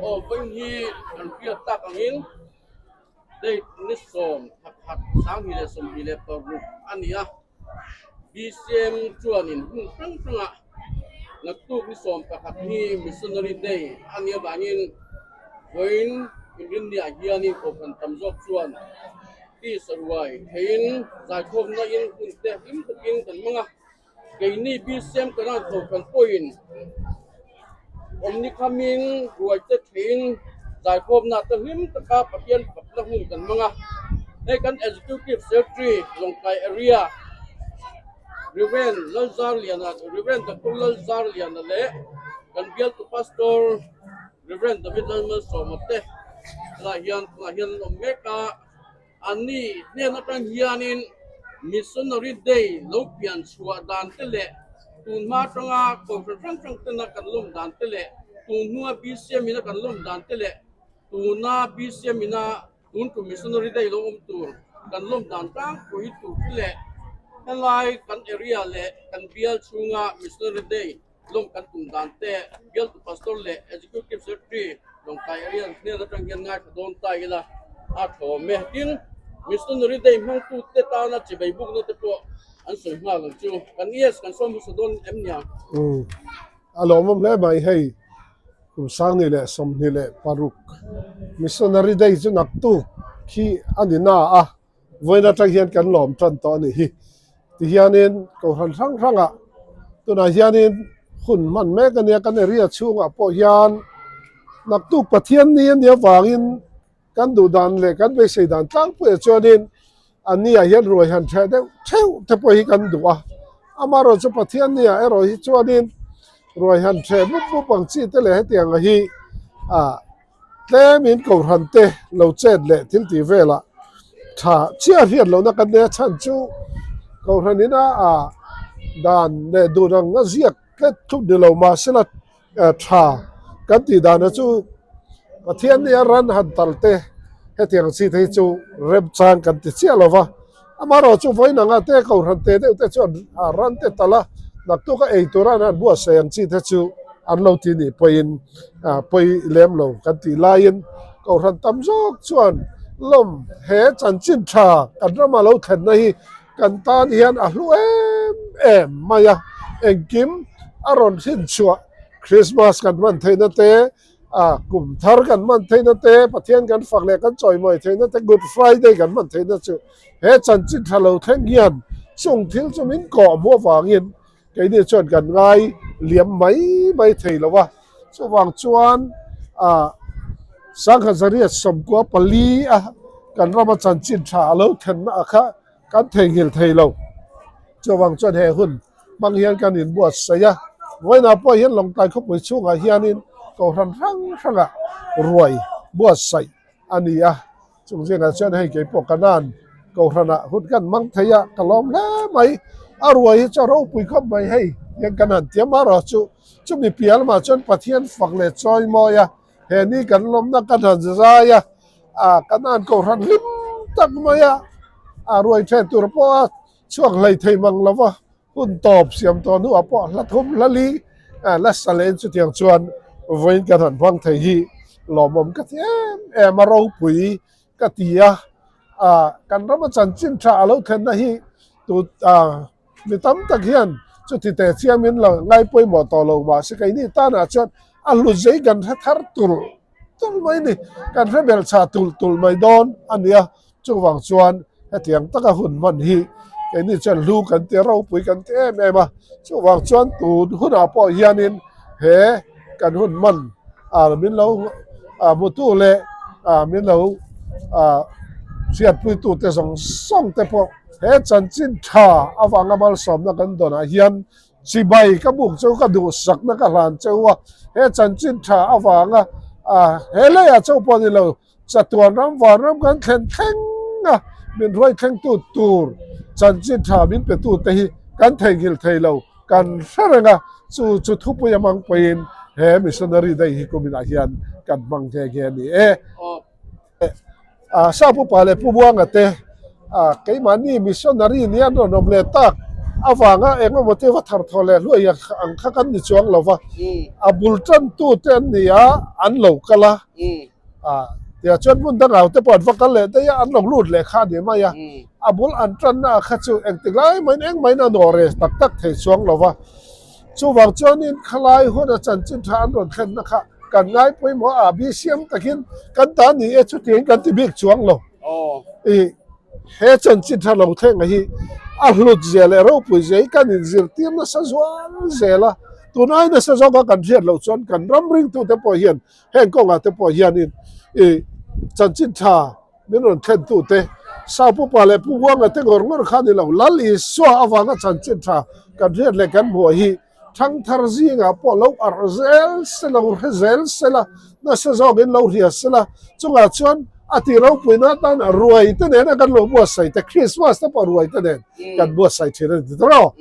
Aw vawiin hi kan hriat tak angin date ni 11 2026 a ni a, BCM chuanin hun hrang hrangah naktuk ni 11 hi Missionary Day a nih avangin vawiin inrinniah hianin kohhran tam zawk chuan tisa ruai theiin zaikhawmna in hun te hlim takin kan hmang a. Keini BCM Kanan Kohhran pawhin awmni khamin ruaite theiin zaikhawmna te hlim taka Pathian fakna hun kan hmang a. Hei kan Executive Secretary Lawngtlai Area Rev. Lalzarliana Rev. Doctor Lalzarliana leh kan bialtu Pastor Rev. David Lalmalsawma te tunah hian tunah hian an awm mek a. Anni hnen atang hianin Missionary Day lo pian chhuah dan te leh tun hma atanga kohhran hrang hrang tena kan lawm dan te leh tun hnua BCM ina kan lawm dan te leh tuna BCM ina tun tum Missionary Day lo awm tur kan lawm dan tlangpui tur te leh helai kan area leh kan bial chhunga Missionary Day lawm kan tum dan te bialtu pastor leh executive secretary Lawngtlai area hnen atang hian ngaithla dawn ta ila a thlawm e. Tin, missionary day hmangtu te tana chivei bukna te pawh an sawi nghal ang chu. Kan yes kan sawm hmasa dawn em nia? Umm a lawmawm hle mai hei kum 2026 missionary day chu naktuk khi a ni na a. Vawiin atang hian kan lawm tan tawh a nih hi. Tihianin kohhran hrang hrangah tunah hianin hun hman mek a nia, kan area chhungah pawh hian naktuk Pathian ni a nih avangin kan duh dan leh kan beisei dan tlangpuiah chuanin a niah hian ruai han ṭheh deuh theuh te pawh hi kan duh a. Amaherawh chu Pathian niah erawh hi chuanin ruai han ṭheh mup mup ang chi te leh hetiang hi ah Tlemin kohhran te lo chet leh thil tih velah tha chiah hriat lohna kan nei a chhan chu kohhran ina ah dan leh dun ang a ziak tlet thut ni lo mahsela tha kan tih dana chu Pathian nia ran han tal te hetiang chi te hi chu remchang kan ti chiah lo va amaherawh chu vawiin anga te kohhran te deuh te chuan ran te tal a naktuk a ei tura an han buatsaih ang chi te chu an lo ti nih pawhin pawi lem lo kan tih laiin kohhran tam zawk chuan lawm he chanchin tha kan rama lo thlenna hi kan tan hian a hlu em em mai a engkim a rawn hrinchhuah Christmas kan hman theihna te A kum thar kan hman theihna te, Pathian kan fak leh kan chawimawi theihna te, Good Friday kan hman theihna chu he chanchin tha lo thleng hian chung thil chu min kawh hmuh avangin keini chuan kan ngai liam mai mai thei lo a. Chuvang chuan ah Sangha Zariat 94 a kan rama chanchin tha a lo thlenna ah kha kan theihnghilh thei lo. Chuvang chuan he hun hmang hian kan inbuatsaih a, vawiinah pawh hian Lawngtlai khawpui chhungah hianin kohhran hrang hrangah ruai buatsaih a ni a, chung zingah chuan hei kei pawh Kanan kohhranah hun kan hmang thei a, ka lawm hle mai. A ruai hi chu a ropui khawp mai hei hian kan han ti a, marawh chu chumi piah lamah chuan Pathian fak leh chawi mawi a, he ni kan lawmna kan han zai a, ah Kanan kohhran hlim tak mai a, a ruai then tur pawh a Chhuak hlei thei mang lo va, hun tawp siam tawh hnuah pawh hla thum hla li la sa leh in chutiang chuan vawiin kan han hmang thei hi lawmawm ka ti em em a, ropui ka ti a, kan rama chanchin tha a lo thlenna hi tu mi tam tak hian chuti teh chiamin lo ngai pawimawh tawh lo mahse keini tanah chuan a hlut zei kan hre thar tulh tulh mai a ni, kan hre belhchhah tulh tulh mai dawn a nia. Chuvang chuan hetiang taka hun hman hi keini chuan hlu kan ti a, ropui kan ti em em a. Chuvang chuan tun hunah pawh hianin he kan hun hman ah min lo hmutu leh min lo hriatpuitu te zawng zawng te pawh he chanchin tha avanga malsawmna kan dawnah hian chibai ka buk cheu ka duhsakna ka hlan cheu a. He chanchin tha avanga he leiah chauh pawh ni lo. Chatuan ram van ram kan thlen thleng a, min hruai thlengtu tur chanchin tha min petu te hi kan theihnghilh thei lo, kan hre reng a, chu chu thupui a hmang pawhin he missionary day hi kuminah hian kan hmang nghe nghe a ni e. Sa Pupa leh Pu Buanga te keimahni missionary nia an rawn awm leh tak. avanga eng emaw te va thar thaw leh hluai ang kha kan ni chuang lo va, a bul tantu te an ni a, an lo kal a, tia chuan hmun dangau te pawh an va kal leh daih a, an lo lut leh kha a ni mai a, a bul an tanna ah kha chu engtik lai mahin engmahin a nawh reh tak tak thei chuang lo va, chuvang chuanin khalai huna chanchin tha an rawn thlenna kha kan ngai pawimawh a, bisiam takin kan ta ni e chutiangin kan ti bik chuang lo. I he chanchin tha lo thleng hi a hlut zia leh ropui zia hi kan inzirtir nasa zual zel a, tunai nasa zawka kan hriat loh chuan kan ram ringtute pawh hian heng kawngah te pawh hianin i chanchin tha min rawn thlentute Sau Pupa leh Pu Buanga te ngawr ngawr kha ni lo, Lal Isua avanga chanchin tha kan hriat leh kan hmuh hi Thangthar zingah pawh lo arh zel se lo hre zel se la, nasa zawkin lo hria se la, chungah chuan a ti ropuina atan a ruai te nena kan lo buatsaih te, Christmas te pawh ruai te nen kan buatsaih thin a ni ti tawh.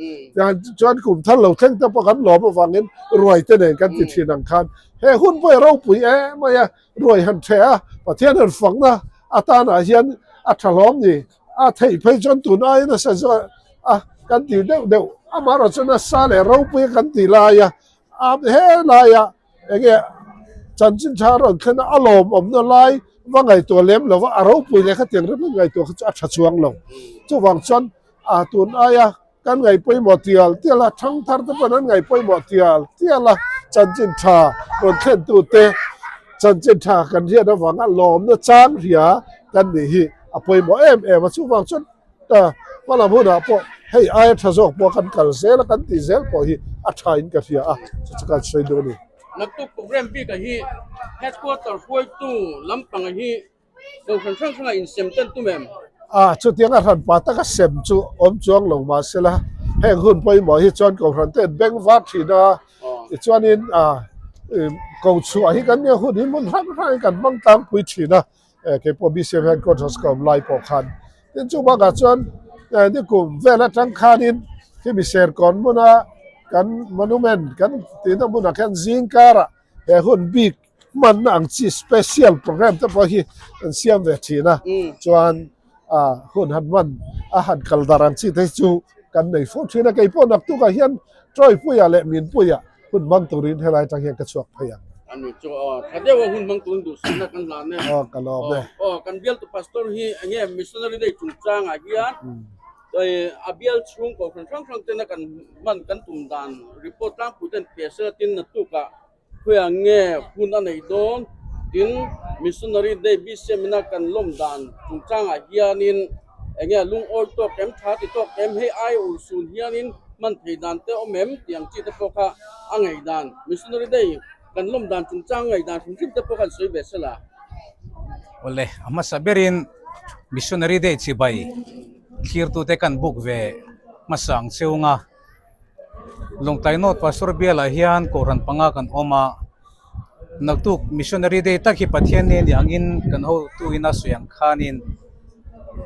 Chuan kum thar lo thleng te pawh kan lawm avangin ruai te nen kan ti thin ang khan he hun pawh hi ropui em mai a, ruai han ṭheh a, Pathian han fakna atanah hian a ṭha hlawm ni. A theih phei chuan tun aiin a sa zawh a kan ti deuh deuh amaherawh chuan a sa leh ropui a kan ti lai a a he laia eng nge chanchin tha a rawn thlen a a lawmawmna lai va ngaihtuah lem lo va a ropui leh khatiang reng reng ngaihtuah kha chu a tha chuang lo chuvang chuan a tun aia Kan ngaih pawimawh tial tial a, thangthar te pawhin an ngaih pawimawh tial tial a, chanchin tha rawn thlentu te chanchin tha kan hriat avanga lawmna chang hria kan nih hi a pawimawh em em a, chuvang chuan hmalam hunah pawh hei aia tha zawk pawh kan kal zel a, kan tih zel pawh hi a tha in ka hria a, chu chu kan sawi duh a ni. Naktuk program bik ah hi headquarter hruaitu lampang hi Kohhran hrang hrangah insem tan tum em? A, chutianga hranpa taka sem chu awm chuang lo mah sela, heng hun pawimawh hi chuan kohhran te an beng var thin a, tichuanin a ko chhuah hi kan nia hun hi hmun hrang hrangin kan hmang tlangpui thin a, keipawh BCM headquarters ka awm lai pawh khan. Tin chu bakah chuan nikum vel atang khanin khimi Serkawn hmuna kan monument kan tihna hmunah khian zingkarah he hun bik hmanna ang chi special program te pawh hi an siam ve thin a chuan ah hun han hman a han kal dar ang chi te hi chu kan nei fo thin a keipawh naktukah hian Troypuia leh Minpuia hun hmang turin helai atang hian ka chhuak phei ang. Ani chu aw tha deuh a hun hmang turin duhsakna kan hlan e. Aw ka lawm e. Aw kan bialtu pastor hi enge missionary day chungchangah hian a bial chhung kohhran hrang hrang tena kan hman kan tum dan report tlangpui ten pe sela tin naktukah Khawiah nge hun a neih dawn? Tin, Missionary Day BCM-ina kan lawm dan chungchangah hianin eng nge lungawi tawk em, tha ti tawk em, hei ai urhsun hianin hman thei dan te awm em tih ang chi te pawh kha a ngaih dan. Missionary Day kan lawm dan chungchang ngaih dan hrim hrim te pawh kha an sawi ve sel a. Awle, a hmasa berin Missionary Day chibai thlirtute kan buk ve hmasa ang chhunga. Lawngtlai North Pastor bialah hian kohhran panga kan awm a, naktuk Missionary Day tak hi Pathian nen ni angin kan hotu in a sawi ang khanin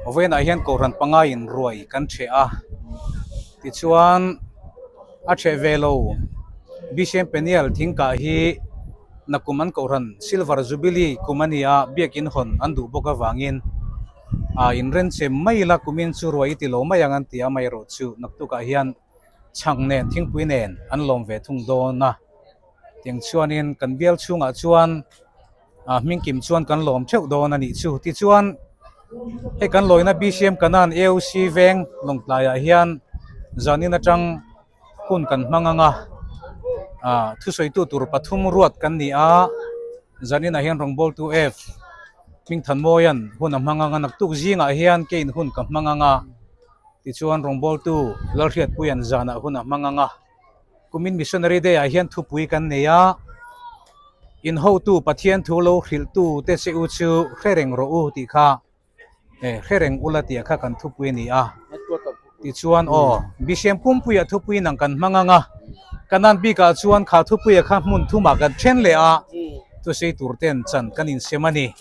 vawiinah hian kohhran panga in ruai kan ṭheh a, tichuan a ṭheh ve lo Bcm Peniel thingkah hi nakum an kohhran Silver Jubilee kum a ni a, biakin hawn an duh bawk avangin. Ah inrenchem mai ila kumin chu ruai i ti lo mai ang an ti a, amaherawh chu naktukah hian chhang nen thingpui nen an lawm ve thung dawn a, tiang chuanin kan bial chhungah chuan ah hmingkim chuan kan lawm theuh dawn a nih chu. Tichuan hei kan lawina BCM Kanan AOC veng lawngtlaiah hian zanin atang hun kan hmang ang a, ah thusawitu tur pathum ruat kan ni a, zaninah hian rawngbawltu F. Hmingthanmawia'n hun a hmang ang a, naktuk zingah hian kein hun ka hmang ang a, tichuan rawngbawltu Lalhriatpuia'n zanah hun a hmang ang a, kumin Missionary Day ah hian thupui kan nei a, Inhotu Pathian thu lo hrilhtu te che u chu hre reng rawh u tih kha. E hre reng ula tih kha kan thupui a ni a, tichuan aw Bisiam Pumpuia thupui nang kan hmang ang a, Kanan bikah chuan kha thupuia kha hmun thumah kan then leh a, thusei tur ten chan kan insem a ni.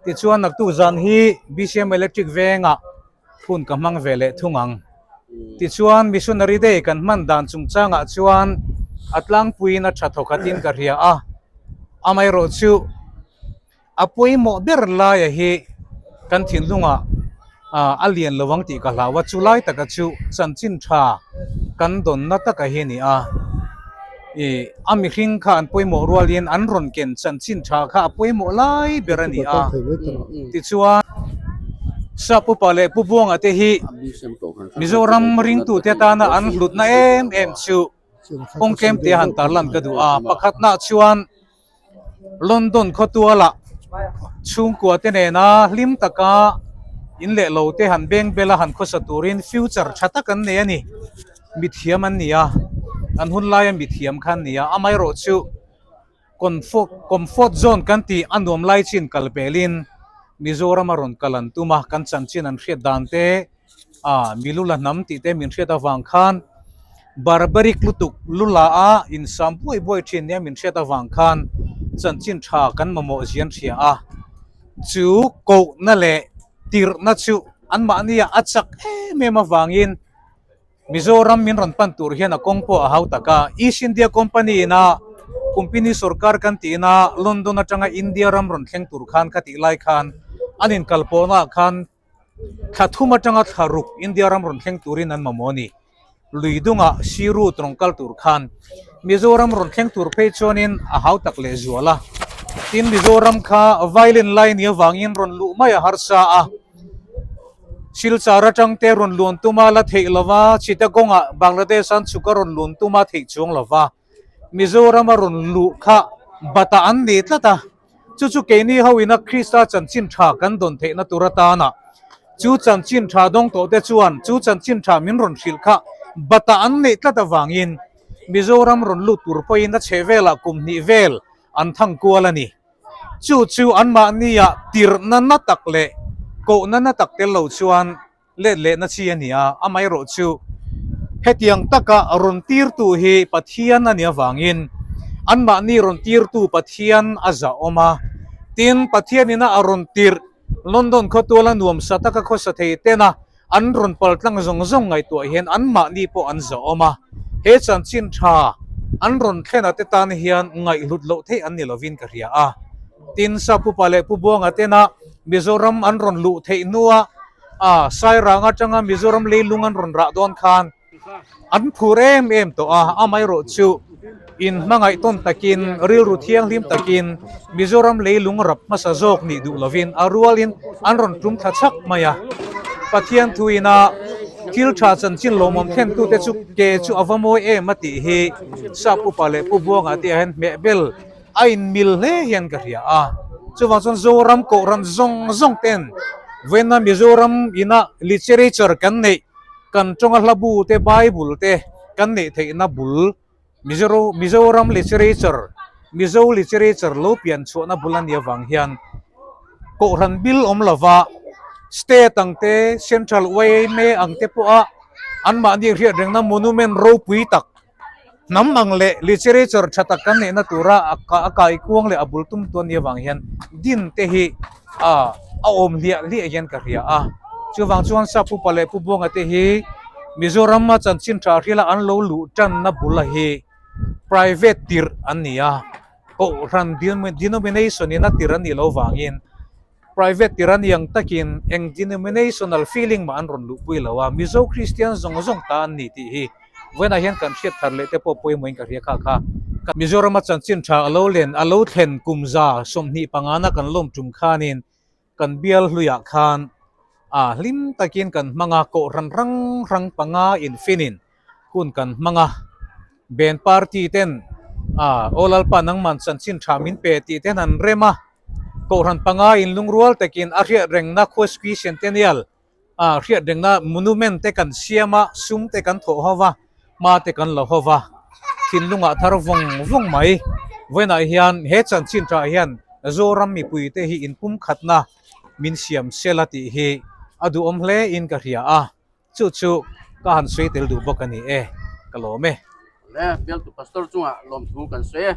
Tichuan naktuk zan hi Bisiam Electric vengah hun ka hmang ve leh thung ang. Tichuan Missionary Day kan hman dan chungchangah chuan a tlangpuiin a tha thawkhatin ka hria a, amaherawhchu, A pawimawh ber laia hi kan thinlungah A lian lo ang tih ka hlau a, chu lai taka chu chanchin tha kan dawnna taka hi a ni a. Ih, a mihring kha an pawimawh rualin an rawn ken chanchin tha kha a pawimawh lai ber a ni a. Tichuan, Sap upa leh Pu Buanga te hi Mizoram ringtute atana an hlutna em em chu kawng tlemte a han tarlan ka duh a. Pakhatnaah chuan London khawtualah chhungkua te nena hlim taka in leh lo te han beng bela han khawsa turin future tha tak an nei a ni. Mithiam an ni a, an hun laia mithiam kha an ni a, amaherawhchu comfort zone kan tih a nuam lai chin kal pelin Mizoram a rawn kal an tum a, kan chanchin an hriat dan te a milula hnam tih te min hriat avang khan barbaric lutuk lula a insam buai buai thin nia min hriat avang khan chanchin tha kan mamawh zian hria a, chu kohna leh tirhna chu anmahnia a chak em em avangin Mizoram min rawn pan tur hian a kawng pawh a hau tak a, East India Company ina Kumpini sorkar kan tihna London atanga India ram rawn thleng tur khan ka tih lai khan an inkalpawhnaah khan thla thum atanga thla ruk India ram rawn thleng turin an mamawh a ni. Lui dungah Siru tawng kal tur khan Mizoram rawn thleng tur phei chuanin a hau tak leh zual a. Tin, Mizoram kha violin lai ni avangin rawn luh mai a harsa a. Silchar atang te rawn luan tuma la theih lova, Chittagong-ah Bangladesh an chhuk a rawn luan tuma theih chuang lova, Mizoram a rawn luh kha bata an ni tlat a. Chu chu keini ho ina Krista chanchin tha kan dawn theihna tur atana chu chanchin tha dawng tawh te chuan chu chanchin tha min rawn hrilh kha bata an neih tlat avangin Mizoram rawn lut tur pawhin a chheh velah kum hnih vel an thang kual a ni. Chu chu anmahnia tirhna na tak leh kohna na tak tel lo chuan let lehna chi a ni a, amaherawh chu hetiang taka rawn tirtu hi Pathian a nih avangin anmahni rawn tirtu Pathian a zahawm a, tin Pathianina a rawn tirh London khawtuala nuamsa taka khawsa thei tena an rawn paltlang zawng zawng ngaihtuah hian anmahni pawh an zahawm a, he chanchin tha an rawn thlen te tan hian ngaihhlut loh theih an ni lovin ka hria a, tin Sapupa leh Pu Buanga tena Mizoram an rawn luh theih hnua a Sairang atanga Mizoram leilung an rawn rah dawn khan an phur em em tawh a, amaherawh chu in hmangaih tawn takin rilru thianghlim takin Mizoram leilung rap hmasa zawk nih duh lovin a rualin an rawn tum thla chhak mai a. Pathian thuina thil tha chanchin lawmawm thlentute chu ke chu a va mawi em a tih hi Sap upa leh Pu Buanga te ah hian hmehbel a inmil hle hian ka hria a, chuvang chuan Zoram Kohhran zawng zawng ten vawiina Mizoram ina literature kan neih kan tawnga hlabu te Bible te kan neih theihna bul Mizoro Mizoram literature Mizo literature lo pian chhuahna bul a nih avang hian Kohhran bil awm lova state ang te central yma ang te pawha anmahni hriatrengna monument ropui tak Hnam ang leh literature tha tak kan neihna tura a kaikuang leh a bul tum tu a nih avang hian din te hi a a awm hliah hliah hian ka hria a. Chuvang chuan Sap Upa leh Pu Buanga te hi Mizoram a chanchin tha hrila an lo luh tanna bula hi private tirh an ni a, Kohhran denomination in a tirh an nih loh vangin Private tir a ni ang takin eng denominational feeling mah an rawn luhpui lo a, Mizo Kristian zawng zawng ta an ni tih hi vawiinah hian kan hriat thar leh te pawh pawimawhin ka hria kha kha. Mizorama chanchin tha a lo len a lo thlen kum 25 na kan lawm tum khanin kan bial hluiah khan a hlim takin kan hmang a, kohhran rang rang panga infinin hun kan hmang a, Ben party ten a aw Lalpa nangman chanchin tha min pe tih ten an rem a. Kohhran panga in lungrual takin a hriat rengna Khuaspui Centennial ah hriat rengna monument te kan siam a, sum te kan thawh ho va, hma te kan la ho va, thinlungah thar vawng vawng mai. Vawiinah hian he chanchin tah hian Zoram mipui te hi inpumkhatna min siam sela tih hi a duhawm hle in ka hria a, chu chu ka han sawi tel duh bawk a ni e, ka lawm e. Le, bialtu pastor chungah lawmthu kan sawi e.